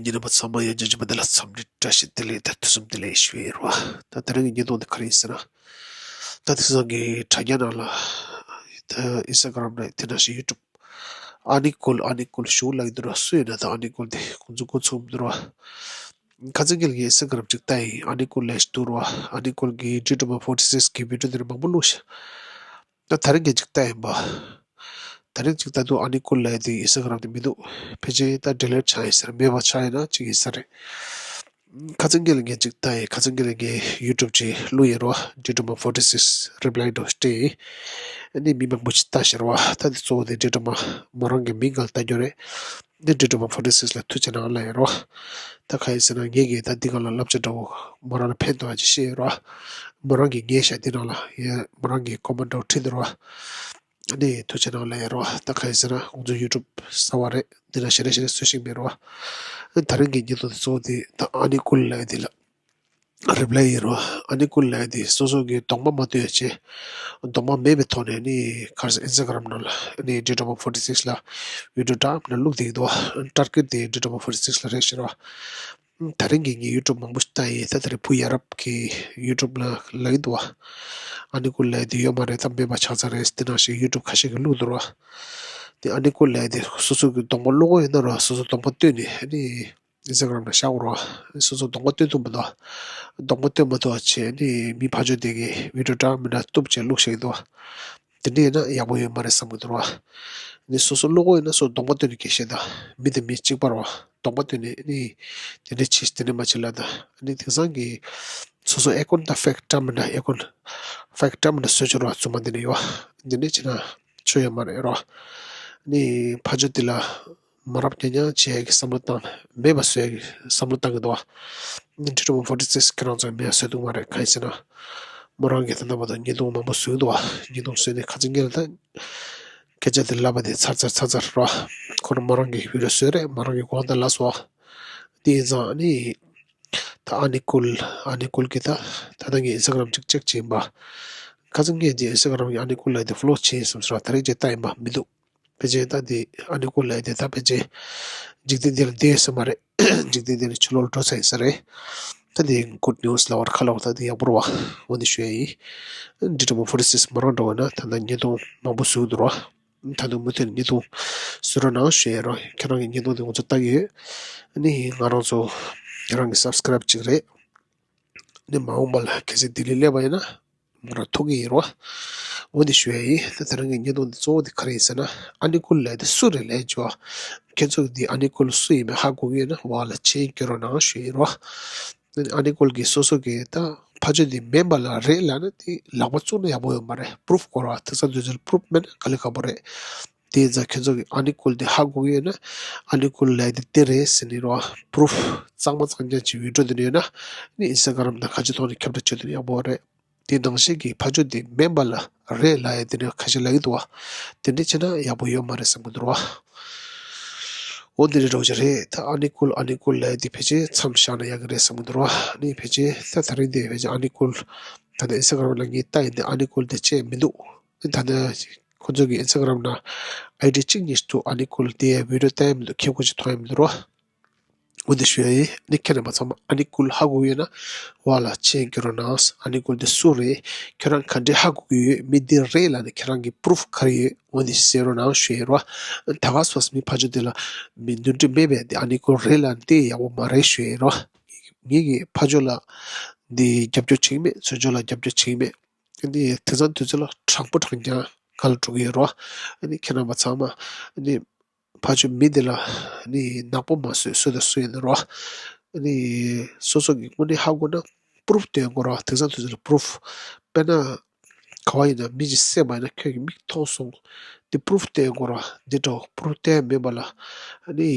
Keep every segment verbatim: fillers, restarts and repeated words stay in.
ཉིན་རྣམ་པ་ཚང་མ་ཡང་བསྐྱར་མཇལ་བ་དེ་ལ་འཚམས་འདྲི་བཀྲ་ཤིས་བདེ་ལེགས་དང་ཐུགས་བསམ་བདེ་ལེགས་ཞུ་ཡི་རོ། ད་དེ་རིང་གི་བརྙན་ཐུང་འདི་ག་རེ་ཡིན་ཟེར་ན། ད་དེང་སང་གི་དྲ་རྒྱ་ནང་ལ་ད་ཨིན་སི་ཊ་གྷ་རམ་རེད། དེ་ནང་བཞིན་ཡུ་ཊུབ། ཨ་ནི་ཀུལ་ཨ་ནི་ཀུལ་ཞུ་ལབ་ཀྱི་འདུག་རོ། སུ་ཡིན་ན་ད་ཨ་ནི་ཀུལ་དེ་ཁོང་ཚོ་འགོ་ཚུགས་འདུག་རོ། ཁ་སང་གི་ལ་ངས་ཨིན་སི་ཊ་གྷ་རམ་ཅིག་ལྟ་ཡིན། ཨ་ནི་ཀུལ་ལབ་ཞིག་འདུག་རོ། ཨ་ནི་ཀུལ་གྱི་ཌི་ཊོ་མ་ཕོར་ཊི་སིགས་ཀྱི་བི་ཌིའོ་དེ་རིང་མང་པོ་བླུགས་ཤག་ད་དེ་རིང་གི་ཅིག་ལྟ་ཡིན་པ། དེ་རིང་ཅིག་ལྟ་དུས་ཨ་ནི་ཀུལ་ལབ་དེ་ཨིན་སི་ཊ་གྷ་རམ་དེ་མི་འདུག་ཕལ་ཆེར་ད་ཌི་ལིཊ་ཆགས་ཡིན་ཟེར། མེད་པ་ཆགས་ཡིན་ན་ཅིག་ཡིན་ས་རེད། ཁ་སང་གི་ལ་ངས་ཅིག་ལྟ་ཡིན། ཁ་སང་གི་ལ་ངས་ཡུ་ཊུབ་ཅིག་བླུགས་ཡིན་རོ། ཌི་ཊོ་མ་ཕོར་ཊི་སིགས་རི་པི་ལའི་འདྲ་བོ་སྤྲད་ཡིན། ཨ་ནི་མི་མང་པོ་ཅིག་ལྟ་ཤེར་བ། ད་དེ་གཙོ་བོ་དེ་ཌི་ཊོ་མ་མོ་རང་གི་མིང་སྒང་ལ་ལྟ་རྒྱུ་རེད། འདི་ཌི་ཊོ་མ་ཕོར་ཊི་སིགས་ལ་ཐུགས་རྗེ་གནང་ལབ་ཡིན་རོ། ད་ག་ཡིན་ཟེར་ན་ངས་གི་ད་འདི་སྒང་ལ་བསླབ་བྱ་འདྲ་བོ་མོ་རང་ལ་ཕན་ཐོགས་ཡ་ཅིག་བཤད་ཡིན་རོ། མོ་རང་གིས་ཉན་ཤག་འདི་ནང་ལ་ཡ་མོ་རང་གིས་ཀོ་མེན་ཊི་འདྲ་བོ་བྲིས་འདུག་རོ། ཨ་ནི་ཐུགས་རྗེ་གནང་ལབ་ཡིན་རོ། ད་ག་ཡིན་ཟེར་ན་ཁོང་ཚོ་ཡུ་ཊུབ་གསར་པ་རེད། འདི་ན་ཞེ་དྲག་ཞེ་དྲག་བཟོ་ཤེས་མེད་རོ། ད་རིང་གི་བརྙན་ཐུང་དེ་གཙོ་བོ་དེ་ད་ཨ་ནི་ཀུལ་ལབ་ཡ་དེ་ལ་རི་པི་ལའི་ཡིན་རོ། ཨ་ནི་ཀུལ་ལབ་ཡ་དེ་སོ་སོ་གི་གདོང་པ་མ་སྟོན་ཡ་བྱས། གདོང་པ་མེད་པའི་ཐོག་ནས་ནི་ག་རེ་ཟེར། ཨིན་སི་ཊ་གྷ་རམ་ནང་ལ་ནི་ཌི་ཊོ་མ་ཕོར་ཊི་སིགས་ལ་བི་ཌིའོ་འདྲ་མི་འདྲ་བླུགས་བསྡད་ཀྱི་འདུག་ཊར་གེཊ་དེ་ཌི་ཊོ་མ་ཕོར་ཊི་སིགས་ལ་རེད་ཤག་རོ། ད་རིང་གི་ངས་ཡུ་ཊུབ་མང་པོ་ཞིག་ལྟ་ཡིན། ད་དེ་རིང་བུ་ཡ་རབས་ཀྱི་ཡུ་ཊུབ་ལ་ལབ་ཀྱི་འདུག་ཨ་ནི་ཀུལ་ལབ་ཡ་དེ་ཡོད་མ་རེད། ད་མེད་པ་ཆགས་ཚར་རེད། དེ་ནང་བཞིན་ཡུ་ཊུབ་ཁ་ཤས་ཀྱིས་བླུགས་འདུག་རོ། དེ་ཨ་ནི་ཀུལ་ལབ་ཡ་དེ་སོ་སོ་གི་གདོང་པ་བླུགས་དགོས་ཡོད་ན་རོ། སོ་སོ་གདོང་པ་སྟོན་ནས་ཨ་ནི་ཨིན་སི་ཊ་གྷ་རམ་ལ་བཞག་རོ། སོ་སོ་གདོང་པ་སྟོན་ཐུབ་མི་འདུག་གདོང་པ་སྟོན་མ་ཐུབ་པ་བྱས་ནི་མི་ཕར་ཕྱོགས་དེ་གིས་བི་ཌིའོ་འདྲ་མི་འདྲ་གཏུབ་བྱས་བླུགས་བཞག་གི་འདུག་དེ་འདྲ་ཡིན་ན་ཡག་པོ་ཡོད་མ་རེད་བསམ་གི་འདུག་རོ། ནི་སོ་སོ་བླུགས་དགོས་ཡོད་ན་སོ་གདོང་པ་སྟོན་ནས་སྐད་བཤད་དང་། མི་དང་མི་གཅིག་པ་རོ། གདོང་པ་སྟོན་ནས་ནི་དེ་འདྲ་བྱས་དེ་འདྲ་མ་བྱེད་ལབ་དང་། ནི་དེང་སང་གི་སོ་སོ་ཨེ་ཀོན་ད་ཕེག་འདྲ་མི་འདྲ་ཨེ་ཀོན་ཕེག་འདྲ་མི་འདྲ་བཟོས་ཆོག་རོ། རྫུན་མ་འདི་འདྲ་ཡོད། འདི་འདྲ་བྱས་ན་ཆོ་ཡོད་མ་རེད་རོ། ནི་ཕར་ཕྱོགས་འདི་ལ་མ་རབས་ཉག་ཉག་བྱེད་ཡག་གི་བསམ་བློ་བཏང་། མེད་པ་བཟོ་ཡག་གི་བསམ་བློ་བཏང་གི་འདུག་བ། ནི་ཌི་ཊོ་མ་ཕོར་ཊི་སིགས་ཁྱེད་རང་ཚོ་མེད་པ་བཟོ་ཐུབ་མ་རེད། གང་ཡིན་ཟེར་ན། མོ་རང་གིས་ད་ལྟ་བར་དུ་བརྙན་ཐུང་མང་པོ་བཟོས་འདུག་བ། བརྙན་ཐུང་བཟོས་ནས་ཁ་སང་ཉིན་ལ་ད་སྐད་ཆ་དེ་ལབ་པ་དེ་ཚར་ཚར་ཚར་ཚར་རོ། ཁོ་རང་མོ་རང་གིས་བི་ཌིའོ་བཟོས་རེད། མོ་རང་གིས་དགོངས་དག་ལབ་སོང་། དེ་ཡིན་ཙང་ནི་ད་ཨ་ནི་ཀུལ་ཨ་ནི་ཀུལ་གྱིས་ད་ད་ལྟ་ངས་ཨིན་སི་ཊ་གྷ་རམ་ཅིག་ཅེག་བྱས་ཡིན་པ། ཁ་སང་ངས་འདི་ཨིན་སི་ཊ་གྷ་རམ་གྱི་ཨ་ནི་ཀུལ་ལབ་དེ་ཕོ་ལོ་བྱས་ཡིན་བསམ་སོང་། ད་རེས་ཅིག་ལྟ་ཡིན་པ་མི་འདུག་ཕལ་ཆེར་ད་འདི་ཨ་ནི་ཀུལ་ལབ་དེ་ད་ཕལ་ཆེར་འཇིག་རྟེན་འདི་ལ་བསྡད་ཡོད་ས་མ་རེད། འཇིག་རྟེན་འདི་ལ་ཕྱི་ལོགས་ལ་འགྲོ་ཚར་ཡོད་ས་རེད། ད་འདི་གུཌ་ནིའུ་སི་ལབ་པར་ཁ་ལོག་ད་འདི་ཡག་པོ་རེད་བ། འོ་འདི་ཞུ་ཡ་ཡིན། ཌི་ཊོ་མ་ཕོར་ཊི་སིགས་མོ་རང་འདྲ་བོ་ན་ད་ལྟ་བརྙན་ཐུང་མང་པོ་བཟོས་འདུག་རོ། ད་དུང་མུ་མཐུད་ནས་བརྙན་ཐུང་བཟོ་རོགས་གནང་ཞུ་ཡ་རོ། ཁྱེད་རང་གི་བརྙན་ཐུང་འདི་ང་ཚོ་ལྟ་གི་ཡོད། ཨ་ནི་ང་རང་ཚོ་ཁྱེད་རང་གི་སབ་སི་ཀ་རབ་ཅིག་རེད། ནི་མ་འོངས་པ་ལ་གལ་སྲིད་ལྡི་ལི་སླེབས་པ་ཡིན་ན་མོ་རང་ཐུག་གི་ཡིན་རོ། འོ་འདི་ཞུ་ཡ་ཡིན། ད་དེ་རིང་གི་བརྙན་ཐུང་འདི་གཙོ་བོ་འདི་ག་རེ་ཡིན་ཟེར་ན། ཨ་ནི་ཀུལ་ལབ་དེ་སུ་རེད་ལབ་ཅོ། ཁྱེད་ཚོ་གི་འདི་ཨ་ནི་ཀུལ་སུ་ཡིན་མིན་ཧ་གོ་གི་ཡོད་ན་འོག་ལ་མཆན་སྐྱོན་རོགས་གནང་ཞུ་ཡིན་རོ། ཨ་ནི་ཀུལ་གྱིས་སོ་སོ་གི་ད་ཕར་ཕྱོགས་འདི་མིན་པ་ལ་རེད་ལབ་ན་དེ་ལག་པ་བཙུགས་ན་ཡག་པོ་ཡོད་མ་རེད། པུ་རུབ་དགོས་རོ། དེང་སང་དུས་ཚོད་ལ་པུ་རུབ་མེད་ན་དཀའ་ལས་ཁག་པོ་རེད། དེ་ཡིན་ཙང་ཁྱེད་ཚོ་གིས་ཨ་ནི་ཀུལ་དེ་ཧ་གོ་གི་ཡོད་ན། ཨ་ནི་ཀུལ་ལབ་དེ་དེ་རེད་ཟེར་ནི་རོ། པུ་རུབ་གཙང་མ་གཙང་རྐྱང་ཅིག་བི་ཌིའོ་དེ་ནས་ཡོད་ན། ནི་ཨིན་སི་ཊ་གྷ་རམ་དང་ག་ཅི་ཐོག་ནས་ཁྱབ་བསྒྲགས་བྱེད་དུས་ཡག་པོ་རེད། དེ་ནང་བཞིན་གྱི་ཕར་ཕྱོགས་དེ་མིན་པ་ལ་རེད་ལབ་ཡ་དེ་འདྲ་ཁ་ཤས་ལབ་ཀྱི་འདུག་བ། དེ་འདྲ་བྱས་ན་ཡག་པོ་ཡོད་མ་རེད་བསམ་གྱི་འདུག་རོ། འོ་འདི་འདྲ་འདྲ་བོ་ཅིག་རེད། ད་ཨ་ནི་ཀུལ་ཨ་ནི་ཀུལ་ལབ་ཡ་དེ་ཕལ་ཆེར་མཚམས་བཞག་ན་ཡག་གི་རེད་བསམ་གྱི་འདུག་རོ། ནི་ཕལ་ཆེར་ད་དེ་རིང་དེ་ཕལ་ཆེར་ཨ་ནི་ཀུལ་ད་ལྟ་ཨིན་སི་ཊ་གྷ་རམ་ལ་ངས་ལྟ་ཡིན་དེ་ཨ་ནི་ཀུལ་དེ་བྱས་མི་འདུག་ད་ལྟ་ཁོ་ཚོ་གི་ཨིན་སི་ཊ་གྷ་རམ་ནང་ཨའི་ཌི་གཅིག་གཉིས་ཤིག་འདུག་ཨ་ནི་ཀུལ་དེ་ཡ་བི་ཌིའོ་བལྟ་ཡ་མི་འདུག་ཁྱབ་ཁོངས་ཅིག་མཐོང་ཡ་མི་འདུག་རོ། འོ་འདི་ཞུ་ཡ་ཡིན། ནི་ཁྱེད་རྣམ་པ་ཚང་མ་ཨ་ནི་ཀུལ་ཧ་གོ་ཡོད་ན་འོག་ལ་མཆན་སྐྱོན་རོགས་གནང་། ཨ་ནི་ཀུལ་འདི་སུ་རེད། ཁྱོད་རང་ག་འདྲས་ཧ་གོ་གི་ཡོད། མི་འདི་རེད་ལབ་ནས་ཁྱེད་རང་གི་པུ་རུབ་ག་རེ་ཡོད། འོ་འདི་གསན་རོགས་གནང་ཞུ་ཡ་ཡིན་རོ། ད་ག་སོ་སོ་མི་ཕར་ཕྱོགས་འདི་ལ་མི་འདུ་འགྲིག་མེད་པས། འདི་ཨ་ནི་ཀུལ་རེད་ལབ་ནས་དེ་ཡག་པོ་མ་རེད་ཞུ་ཡ་ཡིན་རོ། ངེད་ཀྱིས་ཕར་ཕྱོགས་ལ་འདི་རྒྱབ་སྐྱོར་བྱེད་ཀྱི་མེད། ཚུར་ཕྱོགས་ལ་རྒྱབ་སྐྱོར་བྱེད་ཀྱི་མེད། འདི་དེང་སང་དུས་ཚོད་ལ་དྲང་པོ་དྲང་རྐྱང་ག་ལ་འགྲོ་གི་ཡོད་རོ། ཨ་ནི་ཁྱེད་རྣམ་པ་ཚང་མ་ཨ་ནི་ཕར་ཕྱོགས་མི་འདི་ལ་ནི་ནག་པོ་མ་བཟོས། སུ་དང་སུ་ཡིན་ན་རོ། ནི་སོ་སོ་གི་དངོས་གནས་ཧ་གོ་ན་པུ་རུབ་སྟོན་དགོས་རོ། དེང་སང་དུས་ཚོད་ལ་པུ་རུབ། དཔེར་ན་ག་བ་ཡིན་ན་མི་གཅིག་བསད་པ་ཡིན་ན་ཁྱོད་ཀྱི་མིག་མཐོང་སོང་། འདི་པུ་རུབ་སྟོན་དགོས་རོ། འདི་འདྲ་པུ་རུབ་སྟོན་མེད་པ་ལ་ནི་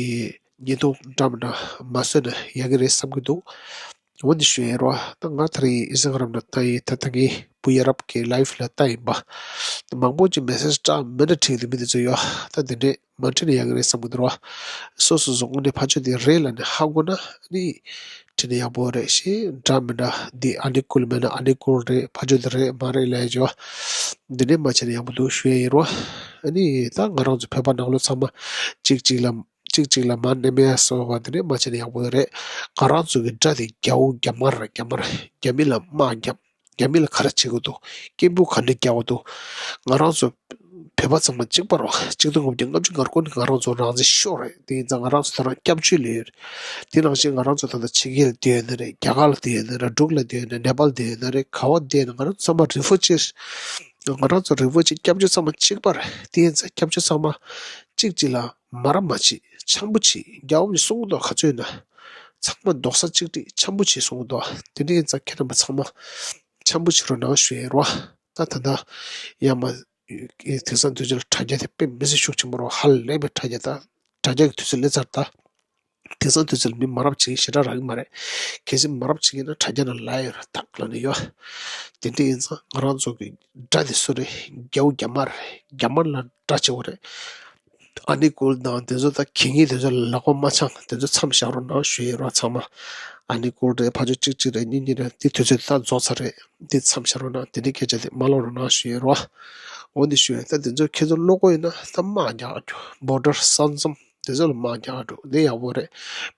བརྙན་ཐུང་འདྲ་མི་འདྲ་མ་བཟོས་ན་ཡག་གི་རེད་བསམ་གྱི་འདུག་འོ་འདི་ཞུ་ཡ་རོ། ད་ང་དེ་རིང་ཨིན་སི་ཊ་གྷ་རམ་ལ་ལྟ་ཡིན། ད་ད་ངས་བུ་ཡ་རབས་ཀྱི་ལའིབ་ལ་ལྟ་ཡིན་པ། མང་པོ་ཅིག་མེ་སེཇ་འདྲ་མི་འདྲ་བྲིས་འདུག་མི་འདི་ཚོ་ཡོད། ད་འདི་འདྲས་མ་བྲིས་ན་ཡག་གི་རེད་བསམ་གྱི་འདུག་རོ། སོ་སོ་སོ་དངོས་གནས་ཕར་ཕྱོགས་འདི་རེད་ལབ་ནས་ཧ་གོ་ན་ནི་བྲིས་ན་ཡག་པོ་རེད། ཞེས་འདྲ་མི་འདྲ་འདི་ཨ་ནི་ཀུལ་མེད་ན་ཨ་ནི་ཀུལ་རེད། ཕར་ཕྱོགས་འདི་རེད་མ་རེད་ལབ་ཡ་ཅོ། འདི་འདྲས་མ་བྱས་ན་ཡག་པོ་འདུག་ཞུ་ཡ་ཡིན་རོ། ཨ་ནི་ད་ང་རང་ཚོ་བོད་པ་ནང་ལོགས་ཚང་མ་གཅིག་གཅིག་ལ་ གཅིག་གཅིག་ལ་མར་མནན་པའི་སོགས་པ་དེ་འདྲ་མ་བྱས་ན་ཡག་པོ་རེད། ང་རང་ཚོ་གི་དགྲ་དེ་རྒྱ་བོ་རྒྱ་དམར་རེད། རྒྱ་དམར། རྒྱ་མི་ལ་དམག་རྒྱབ། རྒྱ་མི་ལ་ག་རེ་བྱེད་དགོས་འདུག་སྐད་འབོད་ག་འདྲ་རྒྱག་དགོས་འདུག་ང་རང་ཚོ་བོད་པ་ཚང་མ་གཅིག་པ་རེད། གཅིག་སྟོང་དགུ་བརྒྱ་ལྔ་བཅུ་ང་དགུ་ནས་ང་རང་ཚོ་རང་བཙན་ཤོར་རེད། དེ་ཡིན་ཙང་ང་རང་ཚོ་ད་རང་སྐྱབས་བཅོལ་ལ་ཡོད་རེད། དེ་ནང་བཞིན་ང་རང་ཚོ་ད་ལྟ་ཕྱི་རྒྱལ་ལ་བསྡད་ཡོད་ནི་རེད། རྒྱ་གར་ལ་བསྡད་ཡོད་ནི་རེད། འབྲུག་ལ་བསྡད་ཡོད་ནི་རེད། ནེ་པཱལ་བསྡད་ཡོད་ནི་རེད། ག་པར་བསྡད་ཡོད་ན་ང་རང་ཚོ་ཚང་མ་རི་ཕུ་ཇི་རེད། ང་རང་ཚོ་རི་ཕུ་ཇི་སྐྱབས་བཅོལ་ཚང་མ་གཅིག་པ་རེད། དེ་ཡིན་ཙང་སྐྱབས་བཅོལ་ཚང་མ་གཅིག་གཅིག་ལ་མ་རབས་མ་བྱེད། འཆམ་པོ་བྱེད། རྒྱལ་བ་རིན་པོ་ཆེས་གསུང་གི་འདུག་ག་ཚོད་ཡིན་ན། ཚང་མ་རྡོག་རྩ་གཅིག་སྒྲིལ་འཆམ་པོ་བྱེད་གསུང་གི་འདུག་དེ་འདྲ་ཡིན་ཙང་ཁྱེད་རྣམ་པ་ཚང་མ་འཆམ་པོ་བྱེད་རོགས་གནང་ཞུ་ཡས་རོ། ད་ད་ལྟ་ཡར་མར་དེང་སང་དུས་ཚོད་ལ་དྲ་རྒྱ་དེ་དཔེ་མི་སྲིད་ཤུགས་ཆེན་པོ་རེད། ཧ་ལས་པའི་དྲ་རྒྱ། ད་དྲ་རྒྱ་གི་དུས་ཚོད་སླེབས་ཚར། ད་དེང་སང་དུས་ཚོད་ལ་མི་མ་རབས་བྱེད་ཀྱི་ཞེ་དྲག་རག་གི་མ་རེད། གལ་སྲིད་མ་རབས་བྱེད་ཀྱི་ན་དྲ་རྒྱ་ནང་ལབ་ཡོད་རེད། ད་ལབ་ནི་ཡོད། དེ་འདྲ་ཡིན་ཙང་ང་རང་ཚོ་གི་དགྲ་དེ་སུ་རེད། རྒྱ་བོ་རྒྱ་དམར་རེད། རྒྱ་དམར་ལ་དགྲ་བྱེད་དགོས་རེད། ཨ་ནི་ཀུལ་དང་དེ་ཚོ་ད་གད་སྙིགས་དེ་ཚོ་ལ་ལག་པ་མ་འཆང་། དེ་ཚོ་མཚམས་བཞག་རོགས་གནང་ཞུ་ཡས་རོ། ཚང་མ་ཨ་ནི་ཀུལ་རེད། ཕར་ཕྱོགས་གཅིག་གཅིག་རེད། གཉིས་གཉིས་རེད། དེ་དུས་ཚོད་ད་རྫོགས་ཚར་རེད། དེ་མཚམས་བཞག་རོགས་གནང་། དེ་འདྲའི་སྐད་ཆ་དེ་མ་ལབ་རོགས་གནང་ཞུ་ཡས་རོ། འོ་འདི་ཞུ་ཡས། ད་དེ་ཚོ་ཁྱེད་ཚོ་བློ་ཁོག་ཡོད་ན་ད་དམག་རྒྱག་རྒྱུ། བོར་ཌར་ས་མཚམས་དེ་ཚོ་ལ་དམག་རྒྱག་འགྲོ། འདི་ཡག་པོ་རེད།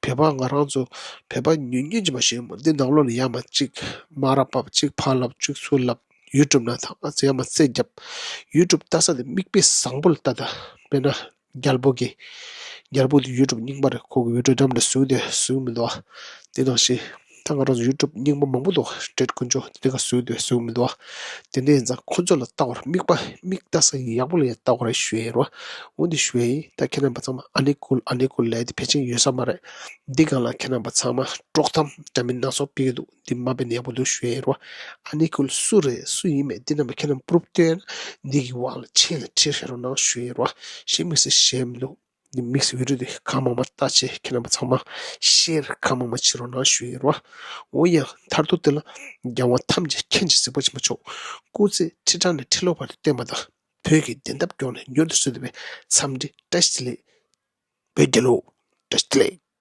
བོད་པ་ང་རང་ཚོ་བོད་པ་ཉུང་ཉུང་ཅིག་མ་ཞིག་ཡོད་མོད། འདི་ནང་ལོགས་ལ་ཡར་མར་གཅིག་མ་ར་བབས། གཅིག་ཕར་ལབ། གཅིག་ཚུར་ལབ། ཡུ་ཊུབ་ནང་ཐང་ཨ་ཙི་ཡར་མར་རྩེ་རྒྱབ། ཡུ་ཊུབ་ལྟ་ས་དེ་མིག་དཔེ་བཟང་པོ་ལ་ལྟ་ད། དཔེར་ན་རྒྱལ་པོ་གི། རྒྱལ་པོ་དེ་ཡུ་ཊུབ་རྙིང་པ་རེད། ཁོ་གི་བི་ཌིའོ་འདྲ་མི་འདྲ་བཟོས་དེ་བཟོས་མི་འདུག་ཨ། དེ་ནང་བཞིན་ད་ང་རང་ཚོ་ཡུ་ཊུབ་རྙིང་པ་མང་པོ་འདུག་སྤྲེལ་དཀོན་མཆོག་དེ་འདྲ་ག་བཟོས་དེ་བཟོས་མི་འདུག་ཨ། དེ་འདྲ་ཡིན་ཙང་ཁོ་ཚོ་ལ་ལྟ་བར་མིག་པ་མིག་ལྟ་ས་ཡག་པོ་ལ་ཡང་ལྟ་དགོས་རེད་ཞུ་ཡས་རོ། འོ་འདི་ཞུ་ཡས་ཡིན། ད་ཁྱེད་རྣམ་པ་ཚང་མ་ཨ་ནི་ཀུལ་ཨ་ནི་ཀུལ་ལབ་དེ་ཕལ་ཆེར་ཡོད་ས་མ་རེད། འདི་སྒང་ལ་ཁྱེད་རྣམ་པ་ཚང་མ་དཀྲོག་གཏམ་འདྲ་མིན་སྣ་ཚོགས་སྤེལ་གྱི་འདུག་འདི་མ་སྤེལ་ན་ཡག་པོ་འདུག་ཞུ་ཡས་རོ། ཨ་ནི་ཀུལ་སུ་རེད་སུ་ཡིན་མེད་འདི་རྣམ་པ་ཁྱེད་རྣམ་པ་པུ་རུབ་སྟོན། འདི་གི་འོག་ལ་མཆན་ལ་བྲིས་བཞག་རོགས་གནང་ཞུ་ཡས་རོ། གཞན་དམིགས་བསལ་གཞན་མི་འདུག་འདི་དམིགས་བསལ་བི་ཌིའོ་འདི་གང་མང་མང་ལྟ་བྱས། ཁྱེད་རྣམ་པ་ཚང་མ་ཤེར་གང་མང་མང་བྱེད་རོགས་གནང་ཞུ་ཡས་རོ། འོ་ཡ། མཐར་ཐུག་དེ་ལ་རྒྱལ་དབང་ཐམས་ཅད་མཁྱེན་ཅིང་གཟིགས་པ་ཆེན་པོ་མཆོག་སྐུ་ཚེ་ཁྲི་ཕྲག་ནས་ཁྲི་ལོ་བར་དུ་བརྟན་པ་དང་། བོད་ཀྱི་བདེན་མཐའ་སྐྱོང་ནས་མྱུར་དུ་གསོན་ཐུབ་པའི་འཚམས་འདྲི། བཀྲ་ཤིས་བདེ་ལེགས། བོད་རྒྱལ་ལོ། བཀྲ་ཤིས་བདེ་ལེགས།